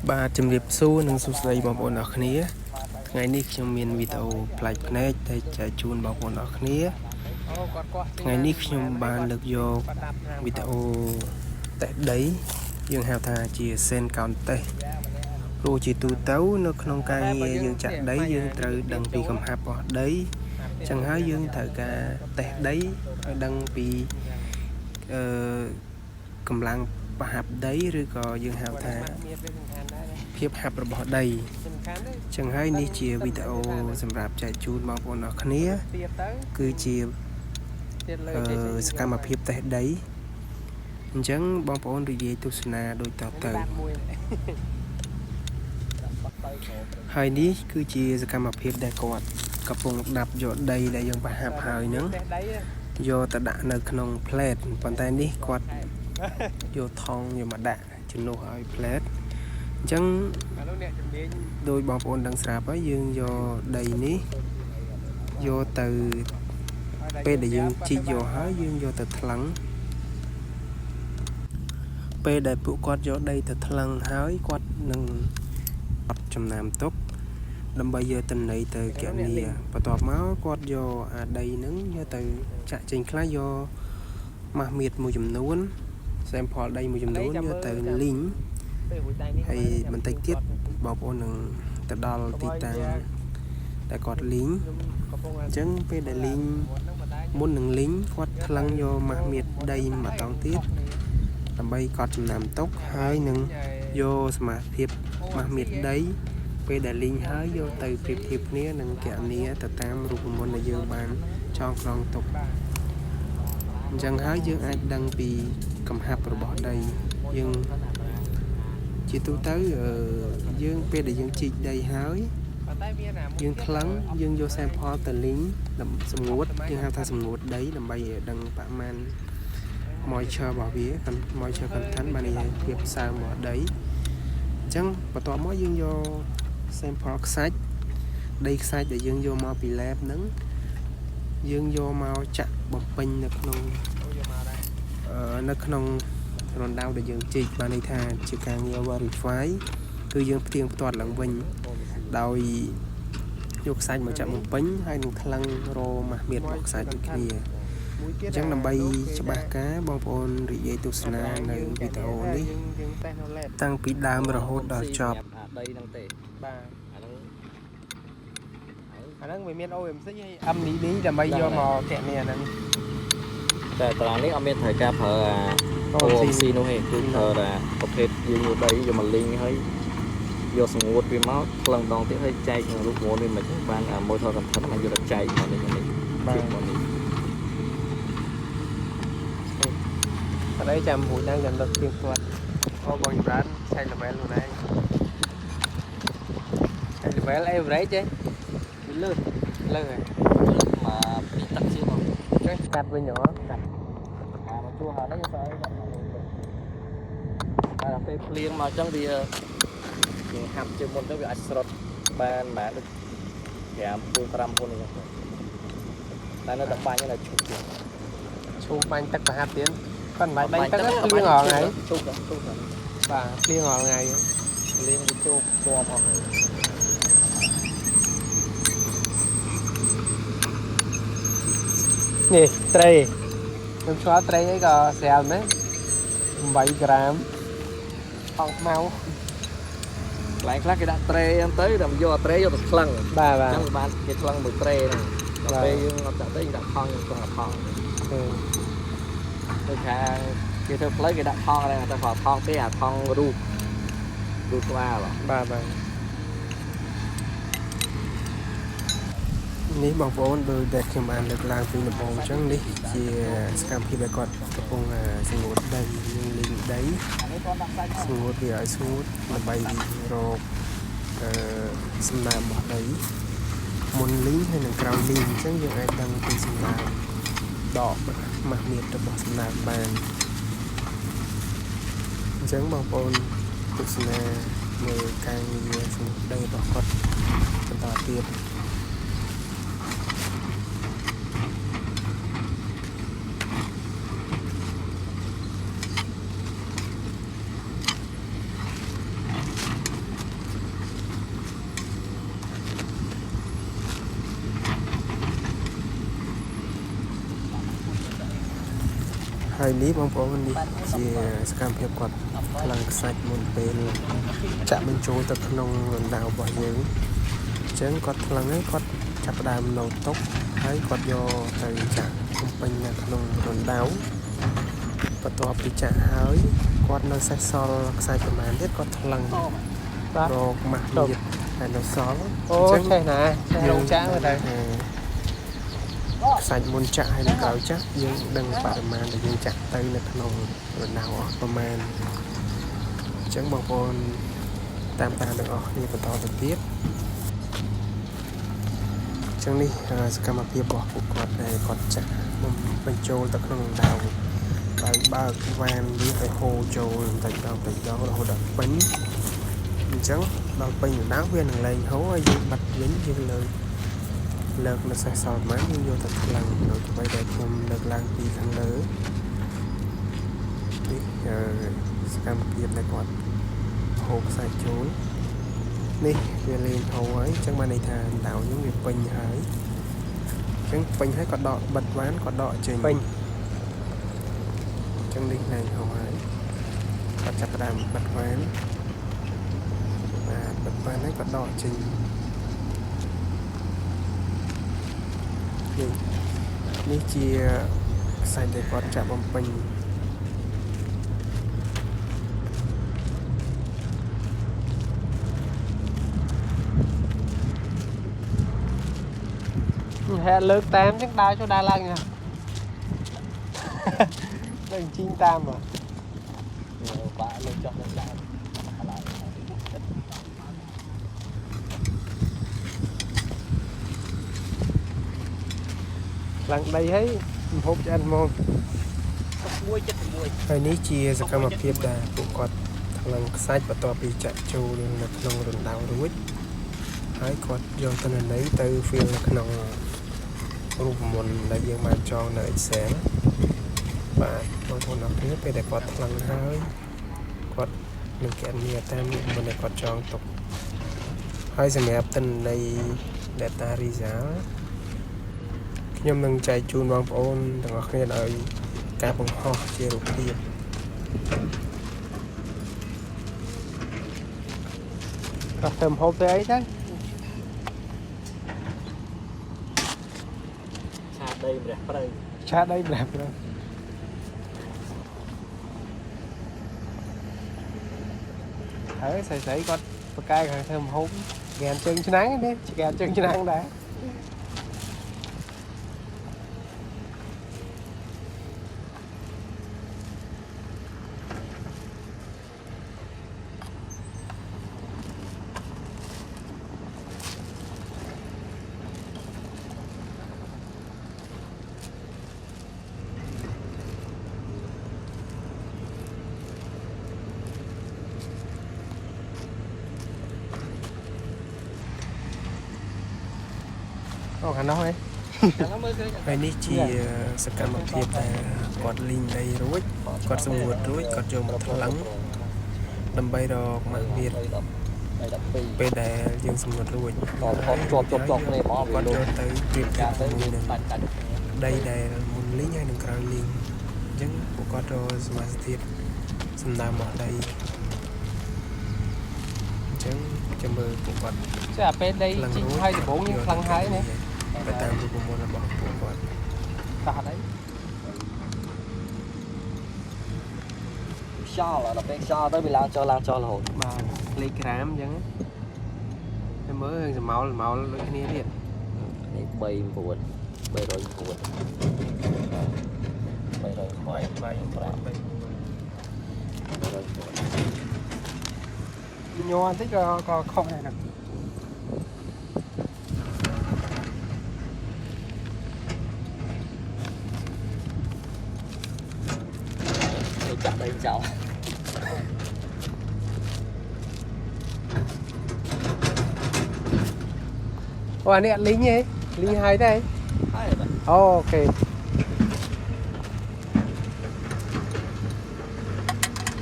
បាទជំរាបសួរនិងសួស្តីបងប្អូនអរគ្នាថ្ងៃនេះខ្ញុំមានវីដេអូប្លែកភ្នែកដែលចែកជូនបងប្អូនអរគ្នា អូគាត់កោះ ថ្ងៃនេះខ្ញុំបានលើកយកវីដេអូតេស្តដីយើងហៅថាជា Sand Count Test ព្រោះជាទូទៅនៅក្នុងការងារយើងចាក់ដីយើងត្រូវដឹងពីកំហាប់របស់ដីចឹងហើយយើងត្រូវការតេស្តដីឲ្យដឹងពីអឺកម្លាំងប្រហាប់ដីឬក៏យើងហៅថា មានវាសំខាន់ដែរ ភាពហាប់របស់ដី សំខាន់ទេ ចឹងហើយនេះជាវីដេអូសម្រាប់ចែកជូនបងប្អូនអរគ្នា ទៀតទៅ គឺជា ទៀតលើ អឺសកម្មភាពតេស្តដីអញ្ចឹងបងប្អូននិយាយទស្សនាដូចតទៅ មួយ ហើយនេះគឺជាសកម្មភាពដែលគាត់កំពុងដាប់យកដីដែលយើងប្រហាប់ហើយហ្នឹង តេស្តដី យកទៅដាក់នៅក្នុងផ្លែតប៉ុន្តែនេះគាត់យកថងយកមកដាក់ជំនួសឲ្យផ្លែតអញ្ចឹង ឥឡូវអ្នកជំនាញ ដោយបងប្អូនដឹងស្រាប់ហើយយើងយកដីនេះយកទៅពេលដែលយើងជីកយកហើយយើងយកទៅថ្លឹងពេលដែលពួកគាត់យកដីទៅថ្លឹងហើយគាត់នឹងអត់ចំណាំទុកដើម្បីយកតំណៃទៅគណនាបន្ទាប់មកគាត់យកអាដីហ្នឹងយកទៅចាក់ចេញខ្លះយកម៉ាស់មៀតមួយចំនួន sample ដីមួយចំនួនយកទៅលីង ពេលរួចដៃនេះ ហើយបន្តិចទៀតបងប្អូននឹងទៅដល់ទីតាំងដែលគាត់លីង កំពុង អញ្ចឹងពេលដែលលីងមុននឹងលីងគាត់ថ្លឹងយកម៉ាស់មៀតដីមួយតង់ទៀតដើម្បីកត់ចំណាំទុកហើយនឹងយកសមាភាពម៉ាស់មៀតដី ពេលដែលលីងហើយយកទៅប្រៀបធៀបគ្នានឹងគណនាទៅតាមរូបមន្តដែលយើងបានចងក្រងទុកអញ្ចឹងហើយយើងអាចដឹងពីកំហាប់របស់ដីយើង ជាទូទៅអឺយើងពេលដែលយើងជីកដីហើយ ប៉ុន្តែមានអា យើងថ្លឹងយើងយក sample ទៅលីងដើម្បីសម្ងួតយើងហៅថាសម្ងួតដីដើម្បីឲ្យដឹងបរិមាណ moisture របស់វា moisture content បានន័យថាភាពសើមរបស់ដីអញ្ចឹងបន្ទាប់មកយើងយក sample ខ្សាច់ដីខ្សាច់ដែលយើងយកមកពី lab ហ្នឹងយើងយកមកចាក់បំពេញនៅក្នុង យកមកដែរ អឺនៅក្នុងរណ្ដៅដែលយើងជីកបានន័យថាជាការងារ verify គឺយើងផ្ទៀងផ្ទាត់ឡើងវិញដោយយកខ្សាច់មកចាក់បំពេញហើយនឹងថ្លឹងរម៉ាស់មៀតរបស់ខ្សាច់ដូចគ្នា មួយទៀត អញ្ចឹងដើម្បីច្បាស់ការបងប្អូនរីករាយទស្សនានៅវីដេអូនេះ យើងតេស្តនៅ lab តាំងពីដើមរហូតដល់ចប់ អាដីហ្នឹងទេ បាទ អាហ្នឹង អាហ្នឹងវាមាន OMC ហើយ MDD ដើម្បីយកមកគណនាហ្នឹង តែតារាងនេះអត់មានត្រូវការប្រើអា OMC នោះទេគឺប្រើតែប្រភេទយើងយកដីយកមកលីងហើយយកស្ងួតវាមកថ្លឹងម្ដងទៀតហើយចែកនឹងរូបមន្តវាមិនបានអាមួយថត content មកយកទៅចែកមកនេះនេះ បាទ មកនេះ អត់អីចាំរួចឡើងចាំលើកទៀងទាត់អូបងចម្រើនឆែក level ខ្លួនឯងឆែក level average ទេ វាលើស លើហើយ លើសមកពីទឹកជាងមក ចុះកាត់វិញហ៎ អាមកជួហើយហ្នឹងស្អីដាក់មកវិញតែដល់ពេលភ្លៀងមកអញ្ចឹងវាយើងហាប់ជាងមុនទៅវាអាចស្រុតបានប្រហែលដូច5 4 5ហ៊ុនអញ្ចឹងទៅតែនៅតែបាញ់នៅឈប់ទៀត ឈូបាញ់ទឹកប្រហាប់ទៀតគាត់មិនបាច់បាញ់ទឹកទេភ្លៀងរាល់ថ្ងៃ ឈប់ឈប់ បាទភ្លៀងរាល់ថ្ងៃ ភ្លៀងវាជោគជាប់អស់ហើយ នេះត្រីខ្ញុំឆ្លល់ត្រីអីក៏ស្រាលមែន8ក្រាមអងខ្មៅ កន្លែងខ្លះគេដាក់ត្រេអញ្ចឹងទៅតែយកអាត្រេយកទៅថ្លឹង បាទបាទ អញ្ចឹងវាបានគេថ្លឹងមួយត្រេហ្នឹងដល់ពេលយើងអត់ដាក់ទេយើងដាក់ថង់យើងថ្លឹងអាថង់ដូចខាងគេធ្វើផ្លូវគេដាក់ថង់ដែរតែគាត់ថង់ទេអាថង់រូបរូបក្បាលហ៎ បាទបាទ នេះបងប្អូនដោយដែលខ្ញុំបានលើកឡើងពីដំបូងអញ្ចឹងនេះជាសកម្មភាពដែលគាត់កំពុងសម្ងួតដីនិងលីងដី អានេះគាត់ដាក់សាច់ ស្ងួតវាឲ្យស្ងួតដើម្បីរកអឺសំណើមរបស់ដីមុនលីងហើយនិងក្រោយលីងអញ្ចឹងយើងអាចដឹងពីសំណើមដកម៉ាស់មៀតរបស់សំណើមបានអញ្ចឹងបងប្អូនទស្សនាមើលការងារស្ងួតដីរបស់គាត់បន្តទៀត ហើយនេះបងប្អូននេះជាសកម្មភាពគាត់ថ្លឹងខ្សាច់មុនពេលចាក់បញ្ចូលទៅក្នុងរណ្ដៅរបស់យើងអញ្ចឹងគាត់ថ្លឹងហើយគាត់ចាប់ផ្ដើមណូតទុកហើយគាត់យកទៅចាក់បំពេញនៅក្នុងរណ្ដៅបន្ទាប់ពីចាក់ហើយគាត់នៅសេសសល់ខ្សាច់ប្រហែលទៀតគាត់ថ្លឹង បាទ រកម៉ាស់មៀតហើយនៅសល់ អូឆេះណាឆេះរោងចាក់មើលទៅ ខ្សាច់មុនចាក់ហើយនឹងក្រោយចាក់យើងដឹងបរិមាណដែលយើងចាក់ទៅនៅក្នុងរណ្ដៅអស់ប្រមាណអញ្ចឹងបងប្អូនតាមតាមទាំងអស់គ្នាបន្តទៅទៀតអញ្ចឹងនេះសកម្មភាពរបស់ពួកគាត់ដែលគាត់ចាក់បំបញ្ចូលទៅក្នុងរណ្ដៅដោយបើកវ៉ានវាឲ្យហូរចូលបន្តិចម្ដងបន្តិចម្ដងរហូតដល់ពេញអញ្ចឹងដល់ពេញរណ្ដៅវានឹងលែងហូរហើយយើងបិទវិញយើងលើក លើកនៅសេះសល់មកយើងយកទៅថ្លឹងដូចអ្វីដែលខ្ញុំលើកឡើងពីខាងលើនេះអឺសកម្មភាពដែលគាត់ហូបខ្សាច់ចូលនេះវាលេងហូរហើយអញ្ចឹងបានន័យថាដៅយើងវាពេញហើយអញ្ចឹងពេញហើយក៏ដកបិទវ៉ានក៏ដកចេញ ពេញ អញ្ចឹងនេះលែងហូរហើយគាត់ចាប់ផ្ដើមបិទវ៉ានបាទបិទវ៉ានហើយក៏ដកចេញនេះនេះជាខ្សាច់ដែលគាត់ចាក់បំពេញ ហែលើកតាមចឹងដើរចូលដើរឡើងញ៉ា លើកជីងតាមហ៎ បាក់លើកចុះលើកឡើងឡើង ឡើងដីហើយមហូបឆ្អិនហ្មង 1.76 ហើយនេះជាសកម្មភាពដែលពួកគាត់ថ្លឹងខ្សាច់បន្ទាប់ពីចាក់ចូលនៅក្នុងរណ្ដៅរួចហើយគាត់យកទិន្នន័យទៅ fill នៅក្នុងរូបមន្តដែលយើងបានចងនៅ Excel បាទបងប្អូនអរគ្នាពេលដែលគាត់ថ្លឹងហើយគាត់នឹងគណនាតាមរូបមន្តដែលគាត់ចងទុកហើយសម្រាប់ទិន្នន័យ data result ខ្ញុំនឹងចែកជូនបងប្អូនទាំងអស់គ្នាដោយការបង្ហោះជារូបភាព ក៏ធ្វើមហូបទៅអីទៅ ឆាដីម្រះព្រៅ ឆាដីម្ល៉េះព្រោះហើយស្រីស្រីគាត់បកកែខាងធ្វើមហូបគេអានជើងឆ្នាំងនេះគេអានជើងឆ្នាំងដែរអូខាងនោះហ៎ ហ្នឹងមើលឃើញ ហើយនេះជាសកម្មភាពដែលគាត់លីងដីរួចគាត់សម្ងួតរួចគាត់យកមកថ្លឹងដើម្បីរកម៉ាស់មៀត 12 ពេលដែលយើងសម្ងួតរួច តថតជាប់ជាប់ជាប់គ្នាហ្មង គាត់យកទៅប្រៀបធៀ កាទៅ បជាមួយនឹង ដាច់ដាច់គ្នា ដីដែលមុនលីងហើយនឹងក្រោយលីងអញ្ចឹងពួកគាត់រកសមាសធាតុសំណើមរបស់ដីអញ្ចឹងចាំមើលពួកគាត់ ចុះអាពេលដី ថ្លឹងរួច ជីកហើយដំបូងយើងថ្លឹងហើយណា ទៅតាមរូបមន្តរបស់ពួកគាត់ តោះអត់អី ខ្យល់ដល់ពេលខ្យល់ទៅវាឡើងចុះឡើងចុះរហូត បាទលេខក្រាមអញ្ចឹងតែមើលរឿងសមោលសមោលដូចគ្នាទៀត នេះ3 9 309 308 3 ញ័របន្តិចក៏ក៏ខុសដែរហ្នឹង ចាក់ដីចោល អូអានេះអត់លីងទេលីងហើយទេ ហើយបាទ អូខេ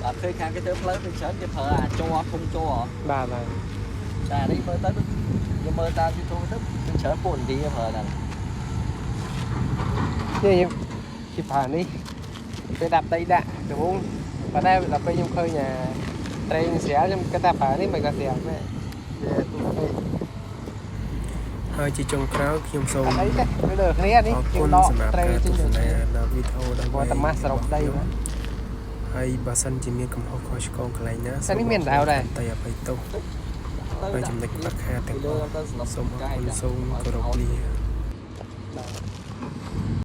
បាទឃើញខាងគេធ្វើផ្លូវទៅច្រើនគេប្រើអាច័រធំជ័រ បាទបាទ តែនេះមើលទៅខ្ញុំមើលតាម YouTube ទៅច្រើនពួកឥណ្ឌាប្រើហ្នឹង នេះគេប្រើនេះ ពេលដាក់ដីដាក់ដំបូងប៉ុន្តែដល់ពេលខ្ញុំឃើញអាត្រីនឹងស្រាលខ្ញុំគិតថាប្រើនេះមិនក៏ស្រាលដែរវាទូពេក ហើយជាចុងក្រោយខ្ញុំសូម អត់អីទេវាដូចគ្នានេះ អរគុណ ជាងដក សម្រាប់ ត្រី ការ ចេញ ទស្សនា ដូចគ្នា ដល់វីដេអូដ៏ ព្រោះតែម៉ាស់សរុបដីណា ហើយបើសិនជាមានកំហុសខុសឆ្គងកន្លែងណា តែនេះមានដៅដែរ តែអភ័យទោសនៅចំណុចខ្វះខាតទាំងអស់ ទៅសំណុក សូមអរគុណសូមគោរពលា បាទ។